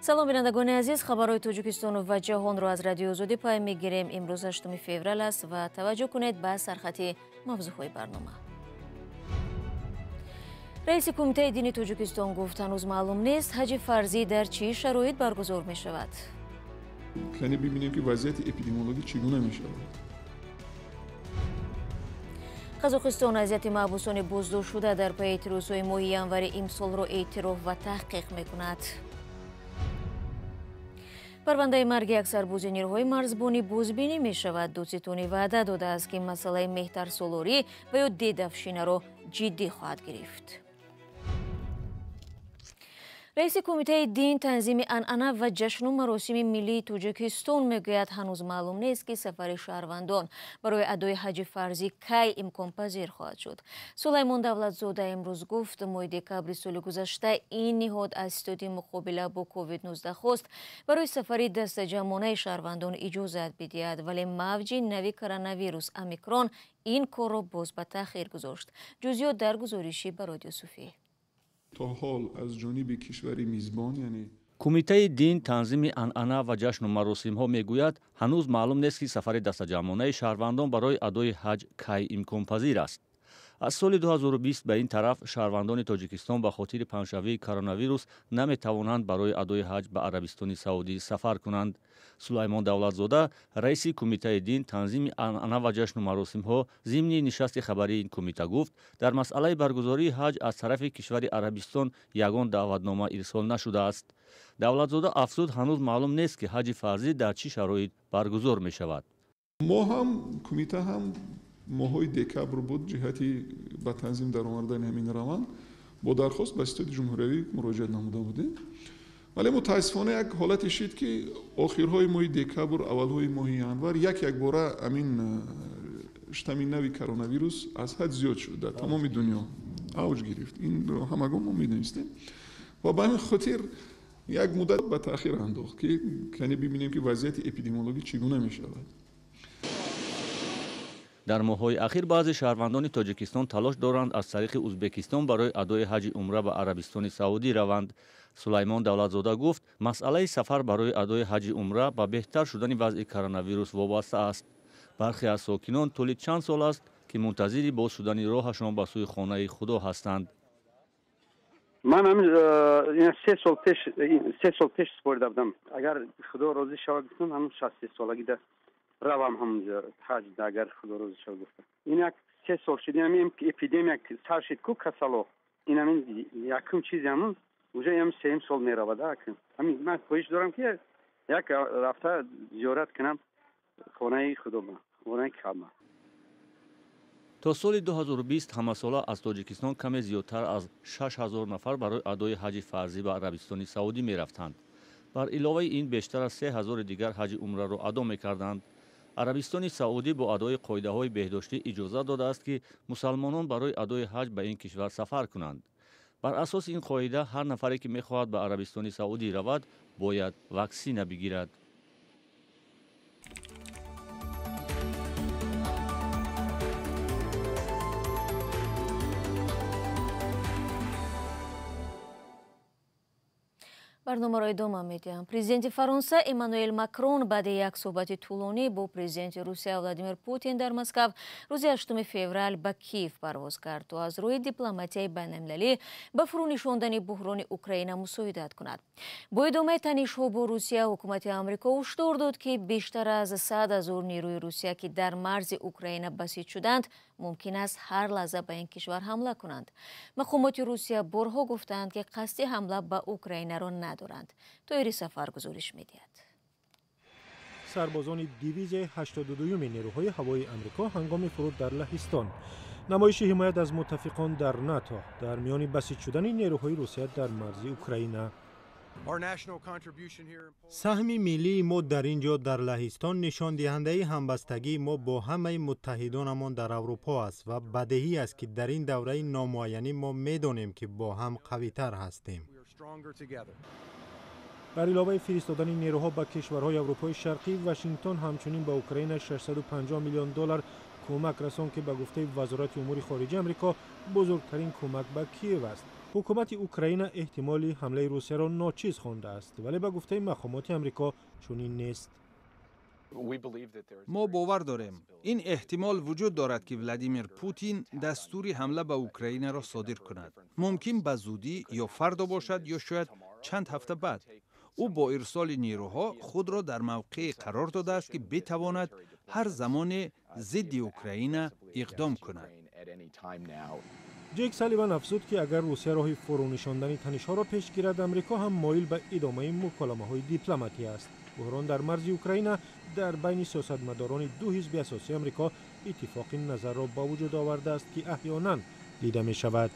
Салом, бинандагони азиз, хабарҳои Тоҷикистону ва ҷаҳонро аз Радиои Озодӣ пай мегирем. Имрӯз 8 феврал аст ва таваҷҷӯҳ кунед ба сархати мавзӯъҳои барнома. Раиси Кумитаи дини Тоҷикистон гуфт, ҳанӯз маълум нест ҳаҷи фарзӣ дар чӣ шароит баргузор мешавад. Яъне бибинем, ки вазъияти эпидемиологӣ чӣ гуна мешавад. Қазоқистон азияти маҳбусони боздоштшуда дар пайи эътирозҳои моҳи январи имсолро эътироф ва таҳқиқ мекунад. Парвандаи марги як сарбози нерӯҳои марзбонӣ бозбинӣ мешавад. Додситонӣ ваъда додааст, ки масъалаи меҳтарсолорӣ ва ё дедавшинаро ҷиддӣ хоҳад гирифт. Раиси Кумитаи дин, танзими анъана ва ҷашну маросими миллии Тоҷикистон мегӯяд, ҳанӯз маълум нест, ки сафари шаҳрвандон барои адои ҳаҷи фарзӣ кай имконпазир хоҳад шуд. Сулаймон Давлатзода имрӯз гуфт, моҳи декабри соли гузашта ин ниҳод аз ситоди муқобила бо COVID-19 хост барои сафари дастаҷамъонаи шаҳрвандон иҷозат бидиҳад, вале мавҷи нави коронавирус Омикрон ин корро боз ба таъхир гузошт. Ҷузъиёт дар гузориши Барод Юсуфӣ. То ҳол аз ҷониби кишвари мизбон, яъне Кумитаи дин, танзими анъана ва ҷашну маросимҳо мегӯяд, ҳанӯз маълум нест, ки сафари дастаҷамъонаи шаҳрвандон барои адои ҳаҷ кай имконпазир аст. Аз соли 2020 ба ин тараф шаҳрвандони Тоҷикистон ба хотири паҳншавии коронавирус наметавонанд барои адои ҳаҷ ба Арабистони Саудӣ сафар кунанд. Сулаймон Давлатзода, раиси Кумитаи дин, танзими анъана ва ҷашну маросимҳо, зимни нишасти хабарии ин кумита гуфт, дар масъалаи баргузории ҳаҷ аз тарафи кишвари Арабистон ягон даъватнома ирсол нашудааст. Давлатзода афзуд, ҳанӯз маълум нест, ки ҳаҷи фарзӣ дар чӣ шароит баргузор мешавад. Мо ҳам, кумита ҳам моҳҳои декабр буд, ҷиҳати ба танзим даровардани ҳамин раванд бо дархост ба ситоди ҷумҳуриявӣ муроҷиат намуда будем, вале мутаассифона як ҳолате шид, ки охирҳои моҳи декабр, аввалҳои моҳи январ як якбора ҳамин штамми нави коронавирус аз ҳад зиёд шуд, дар тамоми дунё авҷ гирифт. Инро ҳамагон мо медонистем ва ба ҳамин хотир як муддат ба таъхир андохт, ки яъне бибинем, ки вазъияти эпидемиологӣ чӣ гуна мешавад. Дар моҳҳои ахир баъзе шаҳрвандони Тоҷикистон талош доранд аз тариқи Узбекистон барои адои ҳаҷи умра ба Арабистони Саудӣ раванд. Сулаймон Давлатзода гуфт, масъалаи сафар барои адои ҳаҷи умра ба беҳтар шудани вазъи коронавирус вобаста аст. Бархе аз сокинон тӯли чанд сол аст, ки мунтазири боз шудани роҳашон ба сӯи хонаи Худо ҳастанд. Ман ҳамин 3 сол пеш, 3 сол пеш супорида будам. Агар Худо розӣ шавад, гуфтам, ҳамин 63 солагида равам ҳамунҷо ҳаҷ, агар Худо розӣ шавад, гуфта. Ин як 3 сол шуд, ин эпидемия сар шид ку, касало, ин ҳамин якум чизи ҳамун уже ҳам сеюм сол меравад. Ҳамин ман хоҳиш дорам, ки як рафта зиёрат кунам хонаи Худо, хонаи Каъба. То соли 2020 ҳамасола аз Тоҷикистон каме зиёдтар аз 6000 нафар барои адои ҳаҷи фарзӣ ба Арабистони Саудӣ мерафтанд. Бар иловаи ин бештар аз 3000-и дигар ҳаҷи умраро адо мекарданд. Арабистони Саудӣ бо адои қоидаҳои беҳдоштӣ иҷозат додааст, ки мусалмонон барои адои ҳаҷ ба ин кишвар сафар кунанд. Бар асоси ин қоида ҳар нафаре, ки мехоҳад ба Арабистони Саудӣ равад, бояд ваксина бигирад. Барномаро идома медиҳам. Президенти Фаронса Эммануэл Макрон баъди як суҳбати тӯлонӣ бо президенти Русия Владимир Путин дар Москав рӯзи 8 феврал ба Киев парвоз кард, то аз рӯи дипломатияи байналмилалӣ ба фурӯнишондани буҳрони Украина мусоидат кунад. Бо идомаи танишҳо бо Русия, ҳукумати Амрико ҳушдор дод, ки бештар аз 100 000 нерӯи Русия, ки дар марзи Украина басиҷ шуданд, мумкин аст ҳар лаҳза ба ин кишвар ҳамла кунанд. Мақомоти Русия борҳо гуфтаанд, ки қасди ҳамла ба Украинаро надоранд. Тоири Сафар гузориш медиҳад. Сарбозони дивизияи 82-юми нерӯҳои ҳавоии Амрико ҳангоми фуруд дар Лаҳистон. Намоиши ҳимоят аз муттафиқон дар НАТО дар миёни басиҷ шудани нерӯҳои Русия дар марзи Украина. Саҳми миллии мо дар ин ҷо, дар Лаҳистон, нишондиҳандаи ҳамбастагии мо бо ҳамаи муттаҳидонамон дар Аврупо аст ва бадеҳӣ аст, ки дар ин давраи номуайянӣ мо медонем, ки бо ҳам қавитар ҳастем. Бар иловаи фиристодани нерӯҳо ба кишварҳои Аврупои Шарқӣ, Вашингтон ҳамчунин ба Украина 650 миллион доллар кӯмак расон, ки ба гуфтаи Вазорати умури хориҷаи Амрико бузургтарин кӯмак ба Киев аст. Ҳукумати Украина эҳтимоли ҳамлаи Русияро ночиз хондааст, вале ба гуфтаи мақомоти Амрико чунин нест. Мо бовар дорем, ин эҳтимол вуҷуд дорад, ки Владимир Путин дастури ҳамла ба Украинаро содир кунад. Мумкин ба зудӣ ё фардо бошад, ё шояд чанд ҳафта баъд. Ӯ бо ирсоли нерӯҳо худро дар мавқеъе қарор додааст, ки битавонад ҳар замоне зидди Украина иқдом кунад. Ҷейк Салливан афзуд, ки агар Русия роҳи фурӯнишондани танишҳоро пеш гирад, Амрико ҳам моил ба идомаи муколамаҳои дипломатӣ аст. Буҳрон дар марзи Украина дар байни сиёсатмадорони ду ҳизби асосии Амрико иттифоқи назарро ба вуҷуд овардааст, ки аҳёнан дида мешавад.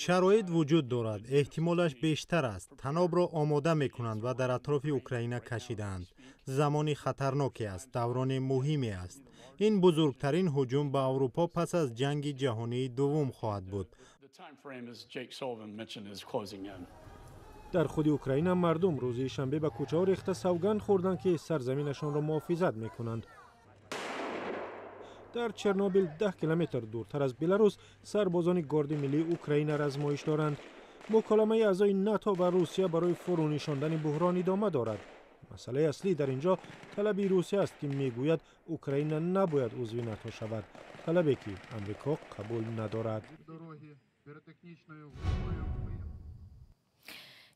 Шароит вуҷуд дорад, эҳтимолаш бештар аст. Танобро омода мекунанд ва дар атрофи Украина кашидаанд. Замони хатарноке аст, даврони муҳиме аст. Ин бузургтарин ҳуҷум ба Аврупо пас аз Ҷанги ҷаҳонии дуввум хоҳад буд. Дар худи Украина мардум рӯзи шанбе ба кӯчаҳо рехта савганд хӯрданд, ки сарзаминашонро муҳофизат мекунанд. Дар Чернобил, 10 километр дуртар аз Беларус, сарбозони Горди миллии Украина размоиш доранд. Муколамаи аъзои НАТО ва Русия барои фурӯнишондани буҳрон идома дорад. Масъалаи аслӣ дар ин ҷо талаби Русия аст, ки мегӯяд, Украина набояд узви НАТО шавад, талабе ки Амрико қабул надорад.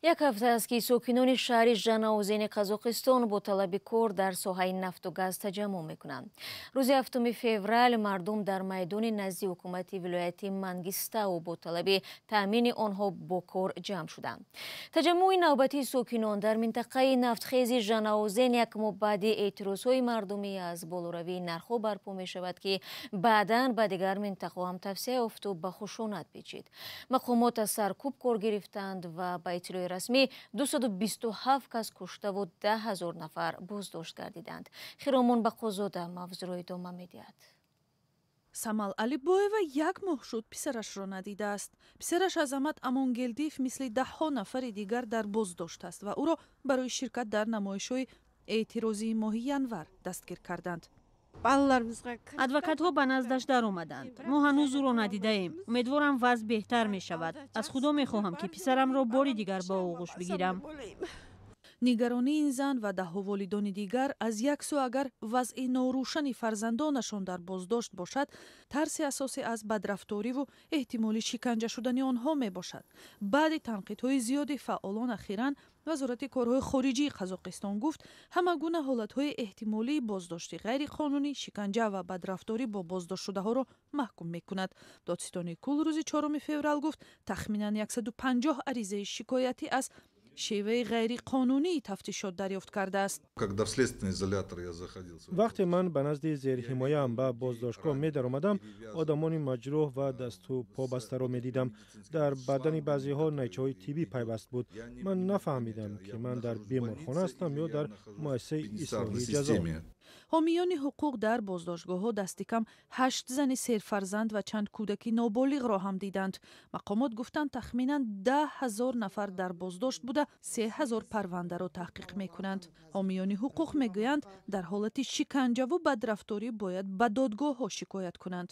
Як ҳафта аст, ки сокинони шаҳри Жанаозени Қазоқистон бо талаби кор дар соҳаи нафту газ таҷаммуъ мекунанд. Рӯзи 7 феврал мардум дар майдони назди ҳукумати вилояти Мангистау бо талаби таъмини онҳо бо кор ҷамъ шуданд. Таҷаммуи навбатии сокинон дар минтақаи нафтхези Жанаозен як моҳ баъди эътирозҳои мардумӣ аз болоравии нархҳо барпо мешавад, ки баъдан ба дигар минтақаҳо ҳам тавсеа ёфту ба хушунат печид. Мақомот аз саркӯб кор гирифтанд ва ба иттилои расмӣ 227 кас куштаву 10 000 нафар боздошт гардиданд. Хиромон Бақозода мавзӯъро идома медиҳад. Самал Алибоева як моҳ шуд, писарашро надидааст. Писараш Азамат Амонгелдиев мисли даҳҳо нафари дигар дар боздошт аст ва ӯро барои ширкат дар намоишҳои эътирозии моҳи январ дастгир карданд. Адвокатҳо ба наздаш даромаданд. Мо ҳанӯз ӯро надидаем. Умедворам, вазъ беҳтар мешавад. Аз Худо мехоҳам, ки писарамро бори дигар ба оғӯш бигирам. Нигаронии ин зан ва даҳҳо волидони дигар аз як сӯ, агар вазъи норӯшани фарзандонашон дар боздошт бошад, тарси асосӣ аз бадрафториву эҳтимоли шиканҷа шудани онҳо мебошад. Баъди танқидҳои зиёди фаъолон, ахиран Вазорати корҳои хориҷии Қазоқистон гуфт, ҳама гуна ҳолатҳои эҳтимолии боздошти ғайриқонунӣ, шиканҷа ва бадрафторӣ бо боздоштшудаҳоро маҳкум мекунад. Додситони кул рӯзи 4 феврал гуфт, тахминан 150 аризаи шикоятӣ аз шеваи ғайриқонунии тафтишот дарёфт кардааст. Когда в следственный изолятор я заходил, Вақте ман ба назди зерҳимояам ба боздоштгоҳ медаромадам, одамони маҷрӯҳ ва дасту побастаро медидам. Дар бадани баъзеҳо найчаҳои тиббӣ пайваст буд. Ман нафаҳмидам, ки ман дар беморхона ҳастам ё дар муассисаи ислоҳии ҷазо. Ҳомиёни ҳуқуқ дар боздоштгоҳҳо дасти кам ҳашт зани серфарзанд ва чанд кӯдаки ноболиғро ҳам диданд. Мақомот гуфтанд, тахминан 10 000 нафар дар боздошт буда, 3000 парвандаро таҳқиқ мекунанд. Ҳомиёни ҳуқуқ мегӯянд, дар ҳолати шиканҷаву бадрафторӣ бояд ба додгоҳҳо шикоят кунанд.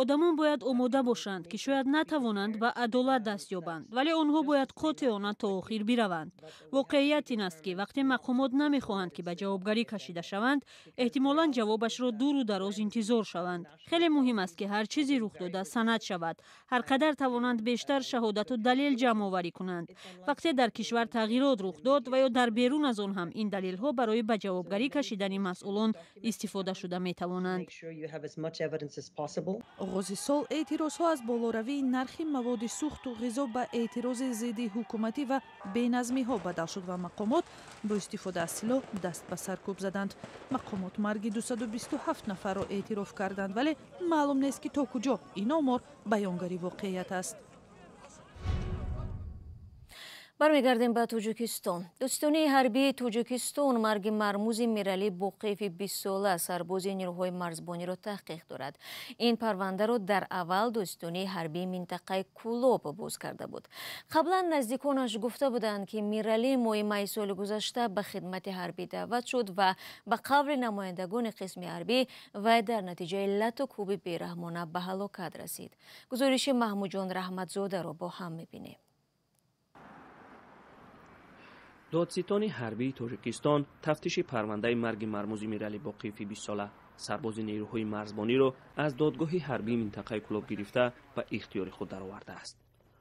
Одамон бояд омода бошанд, ки шояд натавонанд ба адолат даст ёбанд, вале онҳо бояд қотеона то охир бираванд. Воқеият ин аст, ки вақте мақомот намехоҳанд, ки ба ҷавобгарӣ кашида шаванд, эҳтимолан ҷавобашро дуру дароз интизор шаванд. Хеле муҳим аст, ки ҳар чизи рух дода санад шавад, ҳар қадар тавонанд бештар шаҳодату далел ҷамъоварӣ кунанд. Вақте дар кишвар тағйирот рух дод ва ё дар берун аз он ҳам, ин далелҳо барои ба ҷавобгарӣ кашидани масъулон истифода шуда метавонанд. Оғози сол эътирозҳо аз болоравии нархи маводи сӯхту ғизо ба эътирози зидди ҳукуматӣ ва беназмиҳо бадал шуд ва мақомот бо истифода аз силоҳ даст ба саркӯб заданд. Мақомот марги 227 нафарро эътироф карданд, вале маълум нест, ки то куҷо ин омор баёнгари воқеият аст. Бармегардем ба Тоҷикистон. Додситонии ҳарбии Тоҷикистон марги мармузи Миралӣ Боқиеви 20-сола, сарбози нерӯҳои марзбониро таҳқиқ дорад. Ин парвандаро дар аввал додситонии ҳарбии минтақаи Кӯлоб боз карда буд. Қаблан наздиконаш гуфта буданд, ки Миралӣ моҳи майи соли гузашта ба хидмати ҳарбӣ даъват шуд ва ба қавли намояндагони қисми ҳарбӣ вай дар натиҷаи лату кӯби бераҳмона ба ҳалокат расид. Гузориши Маҳмудҷон Раҳматзодаро бо ҳам мебинем. Додситони ҳарбии Тоҷикистон тафтиши парвандаи марги мармузи Миралӣ Боқиеви 20-сола, сарбози нерӯҳои марзбониро аз додгоҳи ҳарбии минтақаи Кӯлоб гирифта ба ихтиёри худ даровардааст.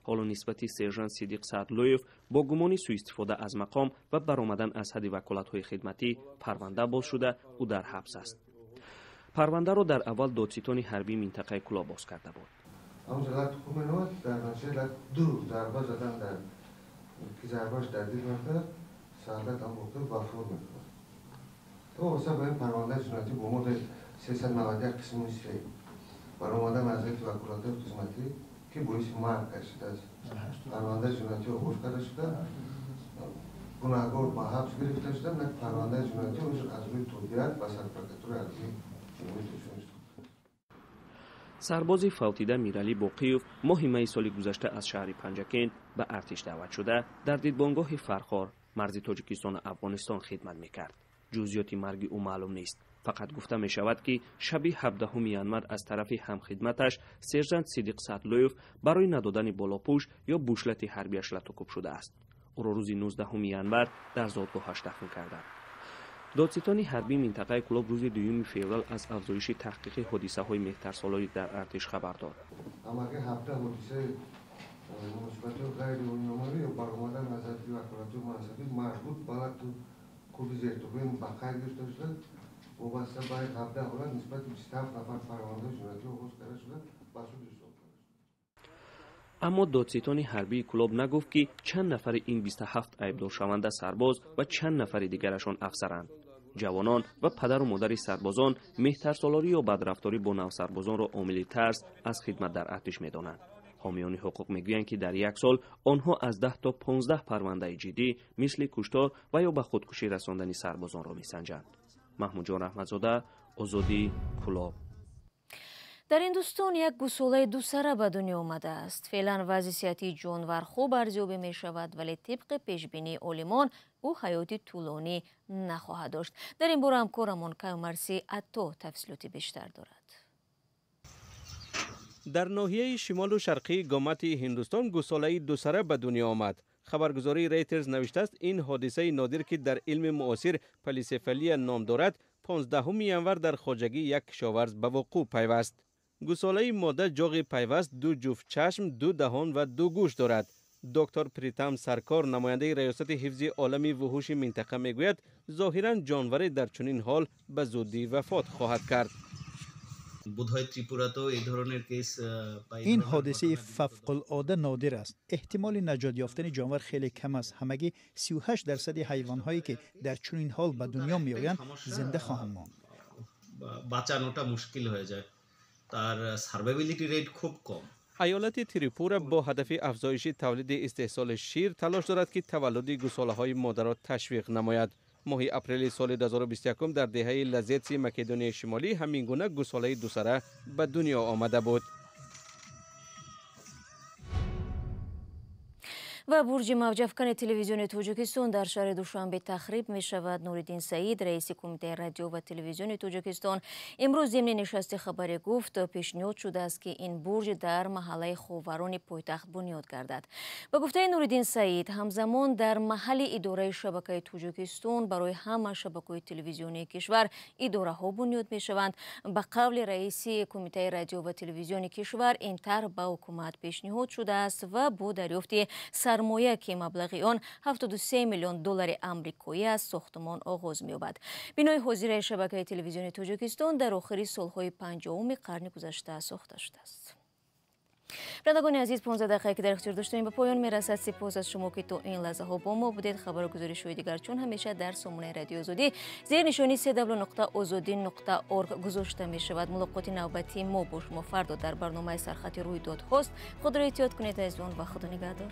Ҳоло нисбати сержант Сидиқ Саъдлоев бо гумони сӯистифода аз мақом ва баромадан аз ҳадди ваколатҳои хидматӣ парванда боз шуда, ӯ дар ҳабс аст. Парвандаро дар аввал додситони ҳарбии минтақаи Кӯлоб боз карда буд. Саодат Амбоқиев вафот мекунад. То вобаста ба ин парвандаи ҷиноятӣ бо моддаи 391 қисми 3 баромадан аз ҳайати ваколатҳои хизматӣ, ки боиси марг гардидааст, парвандаи ҷиноятӣ оғоз карда шуда, гунаҳгор ба ҳабс гирифта шуда, парвандаи ҷиноятӣ аз рӯи тобеат ба Сарпрокуратураи ҳарбии Ҷумҳурии Тоҷикистон. Сарбози фавтида Миралӣ Боқиев моҳи майи соли гузашта аз шаҳри Панҷакент ба артиш даъват шуда, дар дидбонгоҳи Фархор, марзи Тоҷикистону Афғонистон хидмат мекард. Ҷузъиёти марги ӯ маълум нест. Фақат гуфта мешавад, ки шаби 17 январ аз тарафи ҳамхидматаш сержант Сидиқ Саъдлоев барои надодани болопӯш ё бушлати ҳарбиаш латукӯб шудааст. Ӯро рӯзи 19 январ дар зодгоҳаш дафн карданд. Додситони ҳарбии минтақаи Кӯлоб рӯзи 2 феврал аз афзоиши таҳқиқи ҳодисаҳои меҳтарсолорӣ дар артиш хабар дод. Ҳамагӣ 17 ҳодисаи муносибатҳои ғайриқонунӣ ё баромадан аз ҳадди ваколатҳои мансабӣ марбут ба лату кӯби зертобӣ ба қайд гирифта шуда, вобаста ба 17 ҳолат нисбати 27 нафар парвандаи ҷиноятӣ оғоз карда шуда, ба суд ирсол карда шуд. Аммо додситони ҳарбии Кӯлоб нагуфт, ки чанд нафари ин 27 айбдоршаванда сарбоз ва чанд нафари дигарашон афсаранд. Ҷавонон ва падару модари сарбозон меҳтарсолорӣ ё бадрафторӣ бо навсарбозонро омили тарс аз хидмат дар артиш медонанд. Ҳомиёни ҳуқуқ мегӯянд, ки дар як сол онҳо аз 10 то 15 парвандаи ҷиддӣ мисли куштор ва ё ба худкушӣ расондани сарбозонро месанҷанд. Маҳмудҷон Раҳматзода, Озодӣ, Кӯлоб. Дар Ҳиндустон як гусолаи дусара ба дунё омадааст. Феълан вазъи сиҳатии ҷонвар хуб арзёбӣ мешавад, вале тибқи пешбинии олимон ӯ ҳаёти тӯлонӣ нахоҳад дошт. Дар ин бора ҳамкорамон Каюмарси Атто тафсилоти бештар дорад. Дар ноҳияи шимолу шарқии Гомати Ҳиндустон гусолаи дусара ба дунё омад. Хабаргузории Рейтерз навиштааст, ин ҳодисаи нодир, ки дар илми муосир полисефалия ном дорад, 15 январ дар хоҷагии як кишоварз ба вуқӯъ пайваст. Гусолаи мода ҷоғи пайваст, ду ҷуфт чашм, ду даҳон ва ду гӯш дорад. Доктор Притам Саркор, намояндаи раёсати ҳифзи олами вуҳуши минтақа, мегӯяд, зоҳиран ҷонваре дар чунин ҳол ба зудӣ вафот хоҳад кард. Ин ҳодисаи фавқулода нодир аст. Эҳтимоли наҷот ёфтани ҷонвар хеле кам аст. Ҳамагӣ 38% ҳайвонҳое, ки дар чунин ҳол ба дунё меоянд, зинда хоҳанд монд. Аёлати Трипура бо ҳадафи афзоиши тавлиди истеҳсоли шир талош дорад, ки таваллуди гусолаҳои модарро ташвиқ намояд. Моҳи апрели соли 2021 дар деҳаи Лазетси Македонияи Шимолӣ ҳамин гуна гусолаи дусара ба дунё омада буд. Ва бурҷи мавҷафкани телевизиони Тоҷикистон дар шаҳри Душанбе тахриб мешавад. Нуриддин Саид, раиси кумитаи радио ва телевизиони Тоҷикистон, имрӯз зимни нишасти хабарӣ гуфт, пешниҳод шудааст, ки ин бурҷ дар маҳаллаи Ховарони пойтахт бунёд гардад. Ба гуфтаи Нуриддин Саид, ҳамзамон дар маҳалли идораи шабакаи Тоҷикистон барои ҳама шабакаҳои телевизионии кишвар идораҳо бунёд мешаванд. Ба қавли раиси кумитаи радио ва телевизиони кишвар, ин тарҳ ба ҳукумат пешниҳод шудааст ва бо дарёфти сармоя, ки маблағи он 73 миллион доллари амрикоӣ аст, сохтмон оғоз меёбад. Бинои ҳозираи шабакаи телевизиони Тоҷикистон дар охири солҳои 50-уми қарни гузашта сохта шудааст. Бинандагони азиз, 15 дақиқае, ки дар ихтиёр доштем, ба поён мерасад. Сипос аз шумо, ки то ин лаҳзаҳо бо мо будед. Хабару гузоришҳои дигар чун ҳамеша дар сомонаи Радиои Озодӣ зери нишони cw.ozodi.org гузошта мешавад. Мулоқоти навбатии мо бо шумо фардо дар барномаи Сархати рӯйдодҳост. Худро эҳтиёт кунед азизон ва Худо нигаҳдор.